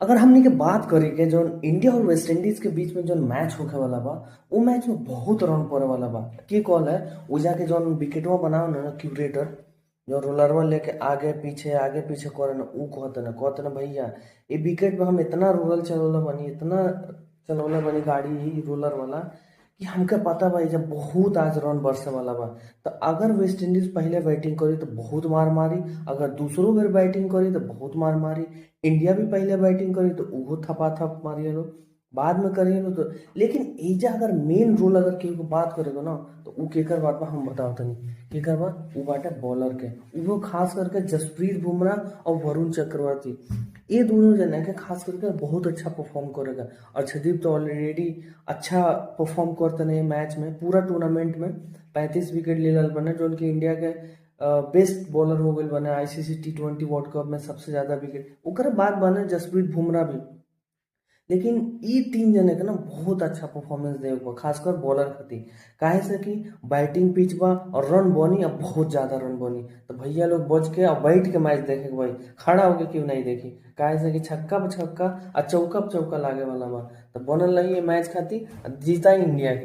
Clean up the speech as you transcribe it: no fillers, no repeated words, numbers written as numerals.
अगर हमनी के बात करी के जौन इंडिया और वेस्ट इंडीज के बीच में जौन मैच होखे वाला बा, उ मैच में बहुत रन पड़े वाला बा। के कहल है ओजा के जौन विकेटवा बनावे ना क्यूरेटर, जो रोलरवा लेके आगे पीछे करे ना, उ कहत ना भैया ये विकेट पे हम इतना रोलर चलौले बानी, इतना चलौले बानी गाड़ी रोलर वाला कि हमके पता बा जब बहुत आज रन बरसे वाला बा। तो अगर वेस्ट इंडीज पहले बैटिंग करी तो बहुत मार मारी, अगर दूसरों बेर बैटिंग करी तो बहुत मार मारी, इंडिया भी पहले बैटिंग करी तो उहो थपाथप मारी लो, बाद में करी लो तो। लेकिन एजा अगर मेन रोल अगर केहू के बात करेगो ना तो उ केकर बात बा हम बताओ तनी, केकर बा उ बाटे बॉलर के, उहो खास करके जसप्रीत बुमराह और वरुण चक्रवर्ती, ये दोनों जना के खास करके बहुत अच्छा परफॉर्म करेगा। अर्शदीप तो ऑलरेडी अच्छा परफॉर्म करते नहीं मैच में, पूरा टूर्नामेंट में 35 विकेट ले लल बने, जो कि इंडिया के बेस्ट बॉलर हो गए बने आईसीसी T20 world cup में सबसे ज़्यादा विकेट। ओकर बाद बने जसप्रीत बुमराह भी। लेकिन ये तीन जने के ना बहुत अच्छा परफॉर्मेंस दे, खासकर बॉलर खातिर, काहे से कि बैटिंग पिच बा और रन बनी, और बहुत ज़्यादा रन बनी। तो भैया लोग बच के और बैठ के मैच देखे भाई, खड़ा होके क्यों नहीं देखी, काहे से कि छक्का पर छक्का और चौका पर चौका लागे वाला बा। तो बनल रही मैच खातिर, जीता इंडिया के।